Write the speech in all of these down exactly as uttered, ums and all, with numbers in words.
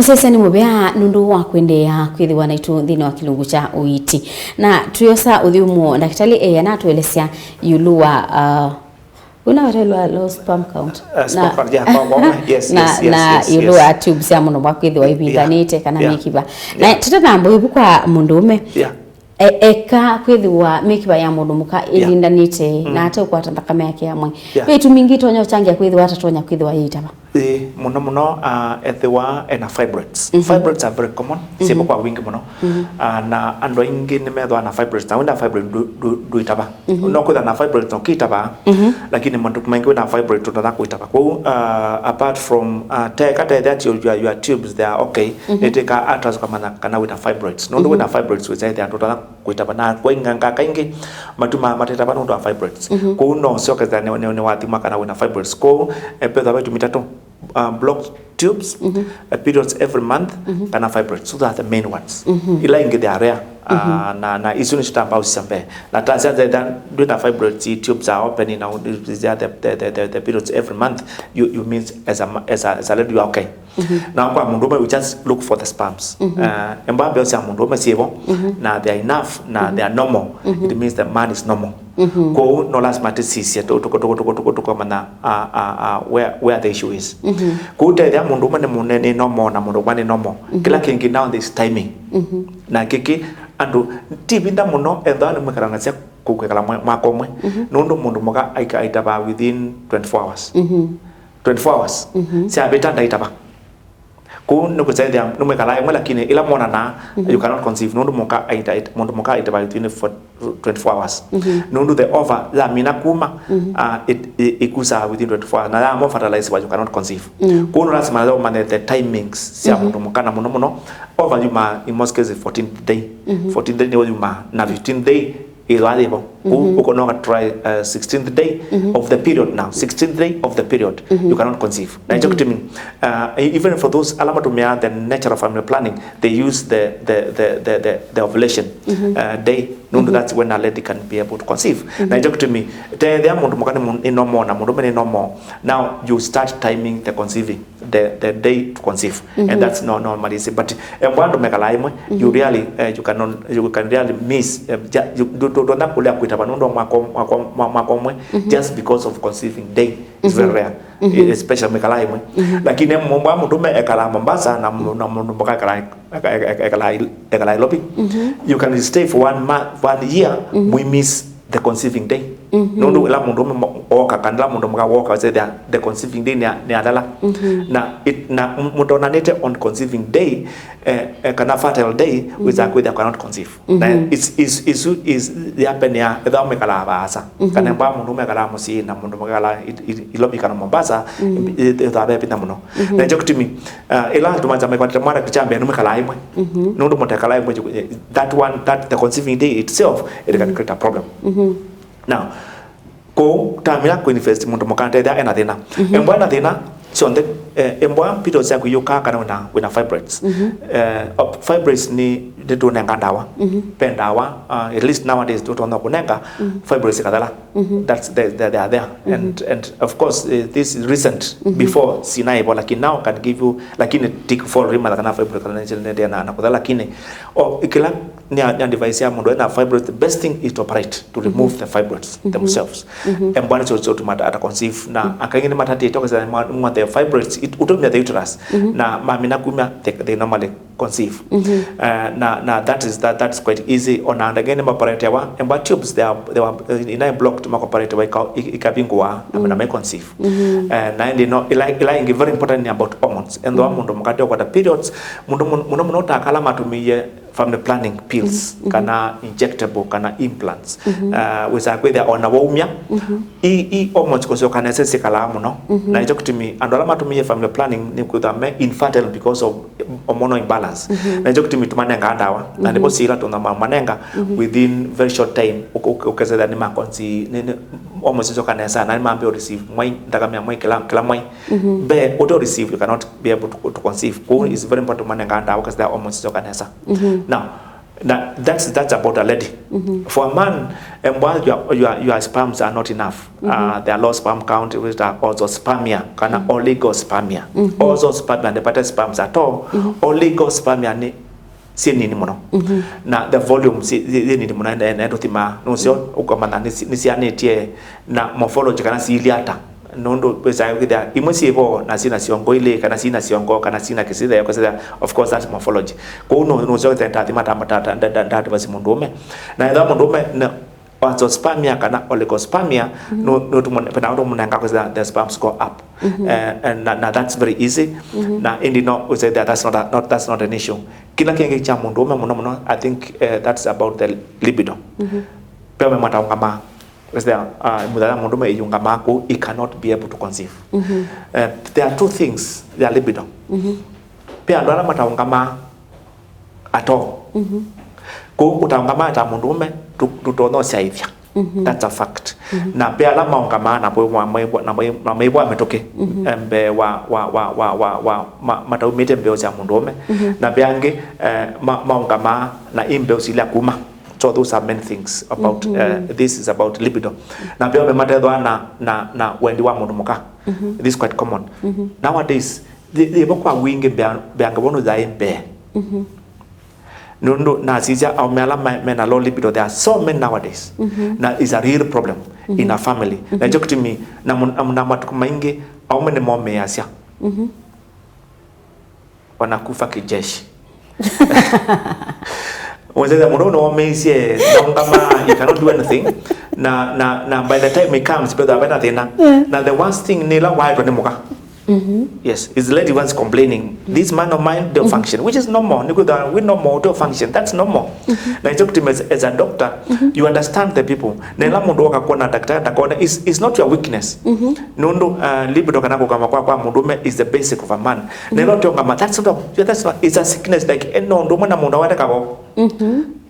Mũsyaĩĩsya nĩ mũvea nũndũ wa kũendeea kwĩthĩwa naitũ nthĩnĩ wa kĩlungu kya ũiiti. Na twĩosa ũthyũmũo, ndakĩtalĩ eĩa na atũelesya ĩũlũ wa, uh, wĩna watelwa low sperm count. Uh, sperm count, yeah, kwa, kwa, yes, na, yes, yes, na yes, ĩũlũ yes. wa tubes sya mũndũ mwa kwĩthĩwa Yeah, ivinganĩte kana yeah, mĩkiva. Na yeah. Tũtanamba ĩvu kwa mũndũũme. Yeah. E-, eka kwĩthĩwa mĩkiva ya mũndũ mũka Yeah. ĩlindanĩte Mm. na ate ũkwata nthakame yake amwe. Yeah. Ve itumi ingĩ itonya ũkyangĩa kwĩthĩwa atatonya kwĩthĩwa yĩitava. Ĩĩ, mũno mũno, ah, ethĩwa ena fibroids. Mhm. Fibroids are very common, Mhm. syĩvo kwa wingĩ mũno. Mhm. Ah, na andũ aingĩ nĩmethĩwa na fibroids, na wĩna fibroid ndũ-, ndũ-, ndũitava. Mhm. No kwĩthĩwa na fibroids na ũkĩitava, Mhm. lakini matukũ maingĩ wĩna fibroid tũtatha kũitava. Kwoou, ah, apart from, ah, te-, katethĩa ati your, your tubes, they are okay, Mhm. nĩtĩka ultrasound kamanya kana wĩna fibroids. Nũndũ Mhm. wĩna fibroids wĩsaĩthĩa tũtatha kũitava, na kwa inganga kaingĩ matu ma-, matetava nũndũ wa fibroids. Mhm. Kwoou no ũsyokethĩa nĩ, nĩ, nĩwathimwa kana wĩna fibroids. Kwoou, eh, vethĩwa ve itumi itatũ, uh, blocked tubes, Mhm. uh, periods every month, Mhm. kana fibroids. So those are the main ones. Mhm. Ila ingĩ they are rare, uh, Mhm. na, na isu nĩcio tamba ũsisya mbee. Na ta sya, the, the, ndwĩ na fibroids, tubes are open, na they are the, the, the, the, the periods every month, you, you means as a, ma-, as a, as a lady you are okay. Mhm. Na kwa mũndũũme, we just look for the sperms. Mhm. Uh, embwa mbeo sya mũndũũme syĩvo, Mhm. na they are enough, na Mhm. they are normal. Mhm. It means the man is normal. Mhm. Kwoou no lasima tĩsisye tũ-, tũko-, tũko-, tũko-, tũko-, tũkamanya, uh, uh, uh, where, where the issue is. Mhm. Kwoou tethĩa mũndũũme nĩ mũne-, nĩ normal na mũndũ mũka nĩ normal. Mhm. Kĩla kĩngĩ now this timing. Mhm. Na kĩkĩ andũ ti vinda mũno ethĩwa nĩmwĩkalanasya kũ-, kwĩkala mwe-, mwaka ũmwe. Mhm. Nũndũ mũndũ mũka aika-, aitavaa within twenty-four hours. Mhm. Twenty-four hours. Mhm. Syavĩta ndaitava. Kũu nĩ kũsyaĩthĩa nĩmwĩkalaa ĩmwe, lakini ĩla mwonanaa, Mhm. you cannot conceive. Nũndũ mũka aita-, aita-, mũndũ mũka aitavaa within for twenty-four hours. Mhm. Nũndũ the ova yamina kuma, Mhm. uh, it, it, ikusaa within twenty-four hours. Na yamwa fertilize wa, you cannot conceive. Mm. Kũu nĩ lasima ũmanye the timings sya Mhm. mũndũ mũka, na mũno mũno ova yumaa in most cases fourteenth day. Mhm. Fourteenth day nĩyo yumaa, na fifteenth day ĩthwa yĩvo. Kũu Mhm. ũkona ũka try, uh, sixteenth day Mhm. of the period now. Sixteenth day of the period, Mhm. you cannot conceive. Na Mhm. ĩkyo kĩtumi, uh, e-, even for those ala matũmĩaa the natural family planning, they use the, the, the, the, the, the ovulation, Mhm. uh, day. Nũndũ Mhm. that's when a lady can be able to conceive. Mhm. Na ĩkyo kĩtumi, tethĩa mũndũ mũka nĩ mũ-, nĩ normal na mũndũũme nĩ normal. Now you start timing the conceiving. The, the day to conceive. And Mhm. that's no, no, malisi. But, eh, embwa andũ mekalaa ĩmwe, you Mhm. really, eh, you can, you can really miss, eh, ja-, you, ndũ-, ndũ-, ndũtonya kũlea kwĩtava nũndũ wa mwaka, mwaka, mwa-, mwaka ũmwe, Mhm. just because of conceiving day is very Mhm. rare. Mhm. Eh, especially mekalaa ĩmwe. Mhm. Lakini embwa mũndũũme ekalaa Mombasa na mũ-, na mũndũ mũka ekalaa, eka-, eka-, ekalaa, ekalaa Nairobi. Mhm. You can stay for one month, one year, Mhm. mũimiss the conceiving day. Mhm. Nũndũ ĩla mũndũ ũmwe mo-, ooka, kana ĩla mũndũ mũka wooka, wĩsethĩa the conceiving day nĩ ya-, nĩ yalala. Mhm. Na it, na m-, mũtonanĩte on conceiving day, eh, eh, kana fertile day, Mhm. wĩsaa kwĩthĩa cannot conceive. Na Mhm. is, is, is, is the happen ya, ethĩwa mwĩkalaa vaasa. Mhm. Kana embwa mũndũ ũmwe ekalaa mũsyĩ, na mũndũ mũka ekalaa i-, i-, Nairobi kana Mombasa, Mhm. ethĩwa ve vinya mũno. Mhm. Na ĩkyo kĩtumi, uh, ĩla andũ maja mekwatĩte mwana kĩkyambĩa nĩmwĩkalaa ĩmwe. Mhm. Nũndũ mũtekalaa ĩmwe, you, that one, that the conceiving day itself, it can Mhm. create a problem. Mhm. Now, kũu tamĩla kũinvest mũndũ mũka tethĩa ena thĩna. Mhm. Embwa ena thĩna syonthe, eh, embwa periods syaku iyũkaa kana wĩna, wĩna fibroids. Mhm. Eh, op-, fibroids nĩ, nĩtũnenga ndawa. Mhm. Ve ndawa, uh, at least nowadays tũtonya kũnenga Mhm. fibroids ikathela. Mhm. That's the, the, they are there. Mhm. And, and of course, eh, this is recent, Mhm. before sinaĩ vo, lakini now can give you, lakini ti for rima kana fibroid kana nĩtena na kũthela, lakini, o, kĩla nĩ a, nĩ a device ya mũndũ ena fibroid, the best thing is to operate to remove Mhm. the fibroids Mhm. themselves. Mhm. Embwa nĩsyo syo tũmata ata conceive, na Mhm. akaingĩ nĩ matatĩte, ũkasema mwa, mwa the fibroids, it, ũtumia the uterus, Mhm. na mamina kumia, they, they normally conceive. Mhm. Eh, na, na that is, that, that's quite easy. Ona andũ angĩ nĩmaoperetewa, embwa tubes, they are, they were, eh, ina blocked, makoperetewa ika-, i-, ikavingũa, na Mhm. na mai conceive. Mhm. Eh, na ĩndĩ no, ila, ila ingĩ very important ni about hormones. Ethĩwa Mhm. mũndũ mũka ndeũkwata periods, mũndũ mũno, mũno mũno ta kala matũmĩie family planning pills, Mhm. Mhm. kana injectable, kana implants. Mhm. Eh, wĩsaa kwĩthĩa ona waumya, Mhm. i, i hormones kũsyoka nesa sikalaa mũno. Mhm. Na ĩkyo kĩtumi andũ ala matũmĩie family planning nĩ kwĩthwa me infertile because of hormonal imbalance. Mhm. Na ĩkyo kĩtumi tũmanengaa ndawa. Na Mhm. nĩvo sila tũna manenga Mhm. within very short time, ũk-, ũk-, ũkesethĩa nĩ makonsi, nĩ, nĩ, hormones isyoka nesa, na nĩmambĩĩa receive mwai, nthakame ya mwai kĩla, kĩla mwai. Mhm. Mbee, ũte receive, you cannot be able to, to conceive. Kwoou Mhm. it's very important tũmanengaa ndawa, ũkesethĩa hormones isyoka nesa. Mhm. Now, Na that's, that's about a lady. For a man, embwa, your, your, your sperms are not enough. Uh, there are low sperm count, which are azoospermia, kana oligospermia. Azoospermia nĩ vate sperms at all. Oligospermia nĩ syĩ nini mũno. Na the volume syĩ, syĩ, syĩ nini mũno, ene, ene tũthimaa. Nũseo, ũkamanya nĩ, nĩsyaanĩtye na morphology kana siilye ata. Nũndũ wĩsaa kwĩthĩa imwe syĩ vo na syĩna syongo ilĩ, kana syĩna syongo, kana syĩna kĩsitheo, kĩsitheo. Of course, that's morphology. Kwoou nũ-, nũseo kwĩthĩa ndathima ta, ta, ta, nda-, nda-, ndadivasi mũndũũme. Na ethĩwa mũndũũme nĩ azoospermia kana oligospermia, nũ-, nũtũmũ-, vena ũndũ mũnenga kwĩthĩa the sperms go up. Eh, and na, na that's very easy. Na ĩndĩ no, we say that that's not a, not, that's not an issue. Kĩla kĩngĩ kya mũndũũme mũno mũno, I think, eh, that's about the libido. Ve amwe mataũngamaa. Kwĩsĩa, uh, mũthenya mũndũũme ĩyũngamaa kũu, he cannot be able to conceive. Eh, there are two things, there are libido. Ve andũ ala mataũngamaa at all. Kũu kũtaũngamaa ta mũndũũme, ndũ-, ndũtonya ũsyaĩthya. That's a fact. Na ve ala maũngamaa na maĩvwa, na maĩ-, na maĩvwa mĩtũkĩ, eh, mbee wa, wa, wa, wa, wa, wa ma-, mataumĩte mbeo sya mũndũũme. Na ve angĩ, eh, ma-, maũngamaa na i mbeo silya kuma. So those are main things about, uh, this is about libido. Na ve amwe matethwa na, na, na wendi wa mũndũ mũka. This is quite common. Nowadays, yĩ-, yĩvo kwa wingĩ mbea, mbeange wonu yaĩ mbee. Nũndũ nasisya aũme ala ma-, mena low libido, there are so many nowadays. Na it's a real problem in a family. Na nĩkyo kĩtumi na mũ-, na mũ-, na matukũ maingĩ aũme nĩmomĩĩasya. Wanakufa kijeshi. Wenzele mũndũ nĩwomĩĩsye, naũngama, he cannot do anything. Na, na, na by the time he comes, mbethĩwa vena thĩna. Na the worst thing nĩ ĩla waetwe nĩ mũka. Yes, his lady was complaining, "This man of mine don't function," which is normal. Nĩkwĩthĩwa we normal, don't function. That's normal. Na it's up to me as, as a doctor, you understand the people. Na ĩla mũndũ oka kuona daktari, ndakone, is, is not your weakness. Nũndũ, uh, libido kana kũkama kwa, kwa mũndũũme is the basic of a man. Na ĩla ũteũngama, that's not a, that's not, it's a sickness, like, eh, no, ũndũ ũmwe na mũndũ awete kavo.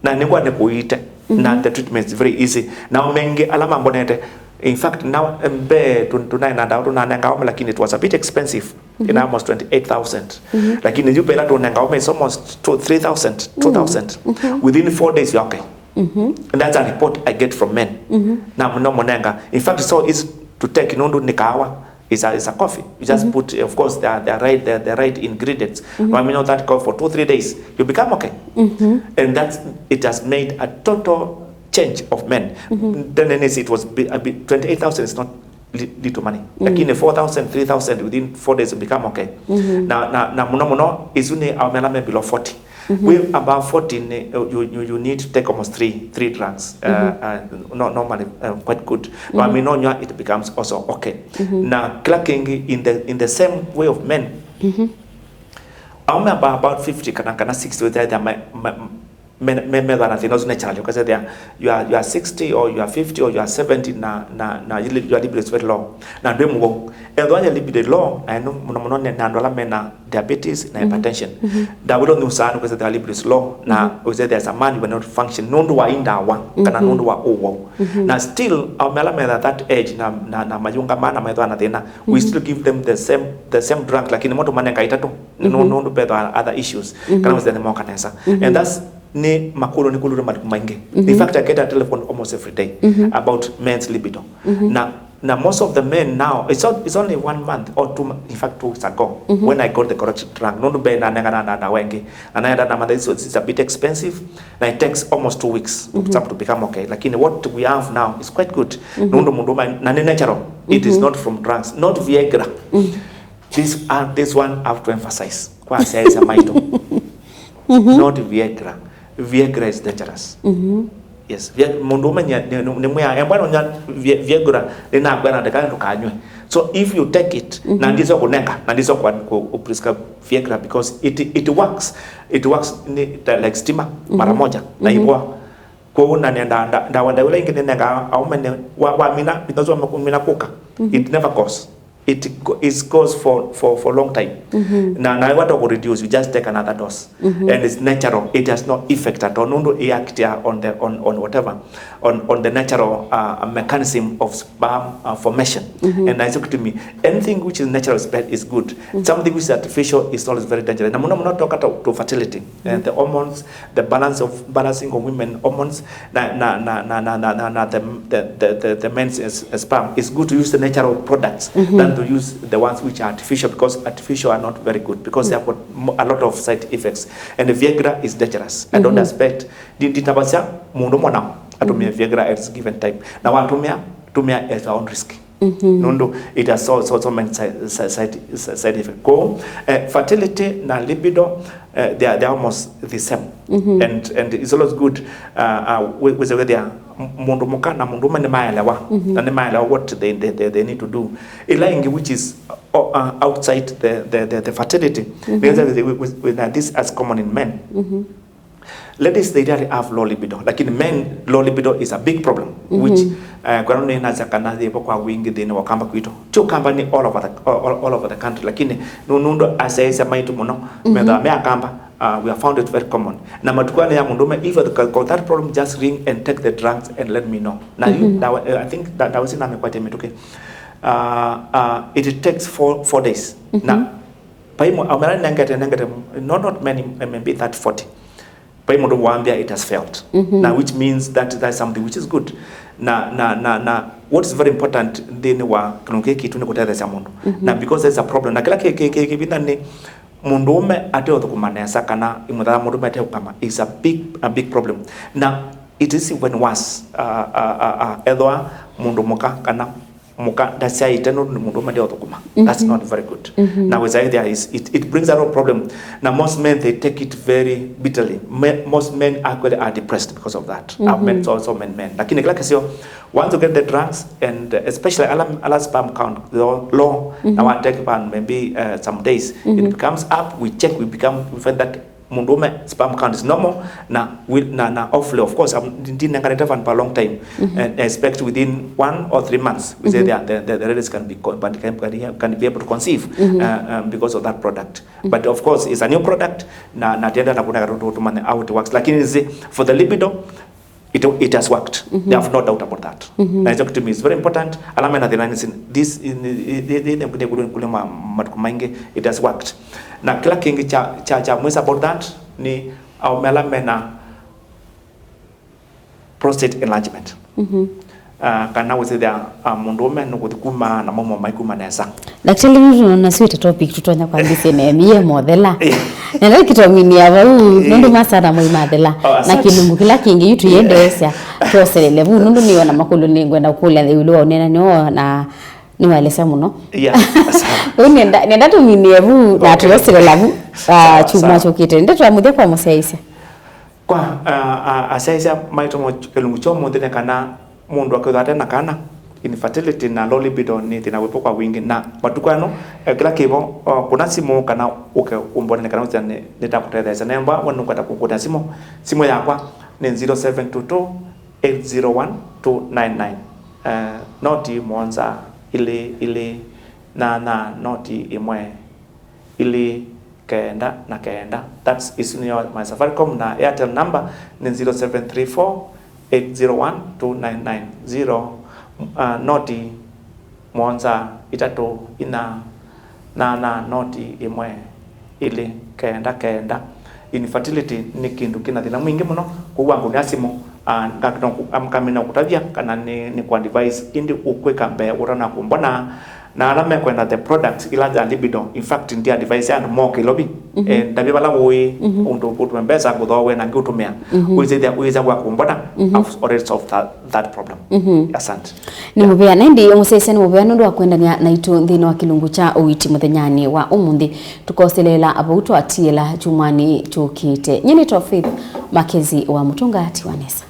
Na nĩngwa nĩkũiite. Na the treatment is very easy. Na aũme aingĩ ala mambonete, in fact, now, mbee, tũ-, tũnaĩ na ndawa tũnanenga aũme, lakini it was a bit expensive. In almost twenty-eight thousand. Lakini yu ve ĩla tũnenga aũme, it's almost two, three thousand, two thousand. Within four days, you're okay. And that's a report I get from men. Na mũno mũnenga. In fact, it's so easy to take, nũndũ nĩ kaawa. It's a, it's a coffee. You just put, of course, the, the right, the, the right ingredients. Wamina that coffee for two, three days, you become okay. And that's, it has made a total change of men. Then it was be, a bit, twenty-eight thousand is not li-, little money. Lakini four thousand, three thousand within four days you become okay. Na, na, na mũno mũno, isu nĩ aũme ala me below forty. We above forty, ni, uh, you, you, you need to take almost three, three drugs. Uh, uh, no, normally, uh, quite good. But I mean, no, it becomes also okay. Na kĩla kĩngĩ in the, in the same way of men, aũme about, about fifty kana, kana sixty, they, they, me, me, me, methwa na thĩna ũsu naturally, ũkasethĩa you are, you are sixty or you are fifty or you are seventy na, na, na your libido is very low. Na ndwĩ mũwau. Ethwa your libido low, na ĩno mũno mũno nĩ na andũ ala mena diabetes na hypertension. Ndawĩlwa nĩ ũsaa nĩ kwĩsethĩa libido is low, na wĩsethĩa as a man you are not function, nũndũ wa i ndawa, kana nũndũ wa ũwau. Na still, aũme ala metha that age na, na, na mayũngama na methwa na thĩna, we still give them the same, the same drug, lakini motũmanenga itatũ, nũ-, nũndũ bethwa other issues, kana wĩsethĩa nĩmoka nesa. And that's, nĩ makũlyo nĩkũlw'e matukũ maingĩ. In fact, I get a telephone almost every day about men's libido. Na, na most of the men now, it's, o-, it's only one month or two mo-, in fact, two weeks ago, when I got the correct drug. Nũndũ mbee nanengana na ndawa ĩngĩ. Na naenda na mother, it's, it's a bit expensive, na it takes almost two weeks for some to become okay. Lakini what we have now is quite good. Nũndũ mũndũ ma-, na nĩ natural. It is not from drugs, not Viagra. This, uh, this one I have to emphasize. Kwa siasa maito. Not Viagra. Viagra is dangerous. Yes, Via-, mũndũ ũmenya nĩ, nĩ, nĩ mwĩa, embwa no nya Via-, Viagra, nĩ nakwĩa na ndeka ndũkanywe. So if you take it, na ndiso kunenga, na ndiso kwa ku, ku prescribe Viagra because it, it works. It works ni ta like stima, mara moja, na ivoa. Kwa hiyo na nenda, nda, ndawa, ndawa ila ingĩ nĩnenga, aũme nĩ, wa, wa mina, mina, mina kuka. It never goes. it go- it goes for, for, for a long time. Na na wata ku reduce, you just take another dose. And it's natural, it has no effect at all. Nundu it act on the, on, on whatever, on, on the natural uh, mechanism of sperm uh, formation. And I said to me, anything which is natural is, bad, is good. Something which is artificial is always very dangerous. Na muno muno toka to, to fertility, uh, the hormones, the balance of, balancing of women hormones, na na na na na na na na the the the, the, the men's s- sperm, it's good to use the natural products than to use the ones which are artificial, because artificial are not very good because they have got mo- a lot of side effects. And Viagra is dangerous. I don't expect, ndi- nditavasya mundu mwana atumie Viagra at given time. Na watumia, tumia at your own risk. Nundu it has so, so, so many side, side, side, side effects. Ko eh, fertility na libido, eh, they are, they are almost the same. And and it's always good uh, uh, with, with the way they are, mundu muka na mundu ume ni maelewa, na ni maelewa what they, they, they, they need to do. Ila ingi which is uh, uh, outside the, the, the, the fertility, because with, with, with, uh, this as common in men. Ladies, they really have low libido, lakini men, low libido is a big problem. Which uh, kwa nini nasa kana thivo kwa wingi thini wa kamba kwito, tu kamba ni all over the, all, all over the country, lakini nundu asaisa maitu muno metha me akamba. Uh, we have found it very common. Na matukwani ya mundume, if you got that problem, just ring and take the drugs and let me know. Na you, that, uh, I think that, that was in amekwatia mituke. Uh, uh, it takes four, four days. Na paimo aumera nengete nengete, not, not many, maybe that forty. Paimo ndo wambia it has failed. Now, which means that that's something which is good. Na na na na what is very important thini wa kindu kiki kitu ni kutetheesya mundu. Na because there's a problem, na kila ki- ki- ki- kivitha ni mundu ume ate uthukuma nesa kana imuthaa mundu ume ate ukama is a big, a big problem. Na it is even worse uh, uh, uh, uh, ethwa mundu muka kana muka ndasyaite nundu ni mundu ume ndeothukuma. That's not very good. Now it's either is it, it brings a lot of problem. Na most men, they take it very bitterly. Me, most men actually are depressed because of that. I've met also men, men, lakini kila kisio, once you get the drugs and uh, especially ala, ala sperm count low, low na wa take pan maybe uh, some days, it becomes up, we check, we become, we find that mundume sperm count is normal. Na will, na na hopefully, of course, I'm ndinenganite fan for a long time. And I expect within one or three months we say the, the, the, the ladies can be con- but can, can, can be able to conceive uh, um, because of that product. But of course, it's a new product. Na na tienda na kuna katoto tumane how it works, lakini see, for the libido, it, it has worked. They have no doubt about that. Na hicho kitu is very important. Alama na thina ni this in the kule kule matuko maingi, it has worked. Na kila kingi cha cha cha mwisa about that ni au alama na prostate enlargement. Uh, kana wĩsĩthĩa uh, mũndũũme nũkũthi kuma na maumo maikuma nesa. Daktari, nũndũ nona swĩta topic tũtonya kwambĩsya na emiye mothela. Nenda kĩtominia vau nũndũ masana moi mathela. Na kĩlungu kĩla kĩngĩ yu tũyendeesya twoselele vu nũndũ nĩona makũlũ nĩngwenda kũkũlya ĩũlũ wa ũneenani woo na nĩwaelesya mũno. Ũu nenda nenda tũminie vu na tũyoselela vu. Kyumwa kyũkĩte nĩndĩ twamũthya kwa mũsyaĩĩsya. Kwa uh, uh, asyaĩĩsya maitũ kĩlungu kya ũmũnthĩ nĩ kana mũndũ akĩthwa ate na kana, infertility na low libido nĩ thĩna wĩvo kwa wingĩ. Na matukũ ano eh, kĩla kĩvo uh, kũna simũ kana ũke ũmbone nĩ kana ũsya nĩtakũtetheesya. Nemba we nũkwenda kũkũna simũ, simũ yakwa nĩ zero seven two two eight zero one two nine nine. Uh, noti mũonza ilĩ ilĩ nyanya noti ĩmwe ilĩ kenda na kenda. That's isu nĩyo my Safaricom na Airtel number nĩ zero seven three four eight zero one two nine nine zero. Uh, noti mũonza itatũ inya nyanya noti ĩmwe ilĩ kenda kenda. Infertility nĩ kĩndũ kĩna thĩna mwingĩ mũno, kwoou angũnĩa simũ uh, ngamina kũtavya kana nĩ, nĩ kwa advice ĩndĩ ũkwĩka mbee ũtana kũmbona. Na ala mekwenda the products ila ya libido, in fact ndi advice andũ moke Nairobi. Eh, ndavye vala ũĩ ũndũ ũtũme mbesa ngũthooe na ngĩũtũmĩa wĩsĩthya wĩsa wa kũmbona. I've already solved that, that problem. Asante. Nĩ mũvea na ĩndĩ mũsyaĩĩsya nĩ mũvea nũndũ wa kwendania naitũ nthĩnĩ wa kĩlungu kya ũiiti mũthenyanĩ wa ũmũnthĩ. Tũkoseleela vau twatiĩla kyumwanĩ kyũkĩte. Nyie nĩtwa Faith Mackenzie wa Mũtũnga Tiwanesa.